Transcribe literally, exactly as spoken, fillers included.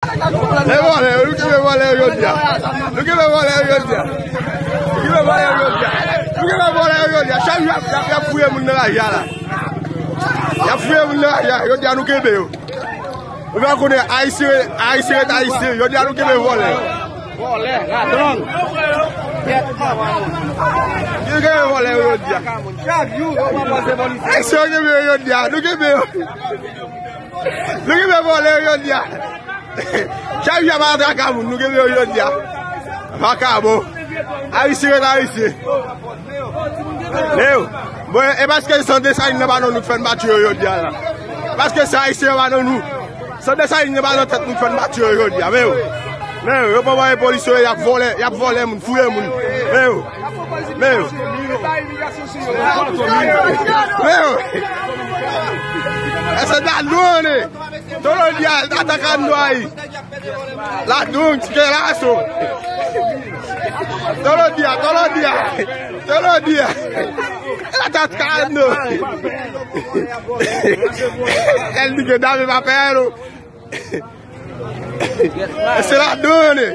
E vòlè, nou kenbe vòlè yo jodi a. Nou kenbe vòlè yo jodi a. Nou kenbe vòlè yo jodi a. Nou kenbe vòlè yo jodi a. Chak jou y ap, y ap, y ap fouye moun nan lari a la. Y ap fouye moun nan lari a. Jodi a nou kenbe yo. Ou pa konnen Ayisyen, Ayisyen ret Ayisyen. Jodi a nou kenbe vòlè. Vòlè, ladròn. Nou kenbe vòlè yo jodi a. Chak jou, yo pa panse polisye. Ayisyen yo kenbe yo jodi a. Nou kenbe yo. Nou kenbe vòlè yo jodi a. Chak jou y ap atrake moun, nou kenbe yo jodi a. Vakabon. Ayisyen ret Ayisyen. Men yo. Bon, e paske san Desalin nan pa nan nou k fè n bati yo jodi a la. Paske se Ayisyen yo pa nan nou. San Desalin nan pa nan tèt nou k fè n bati yo jodi a. Men yo. Men yo, yo pa wè polisye yo, y ap vòlè, y ap vòlè moun, fouye moun. Men yo. Men yo. Men yo. Èske ta nou ane? Tolo di a, ataka nou ayi. La donc, que lazo. Tolo di a, tolo di a. Tolo di a. Ataka nou. El di que dame papero. Se la done.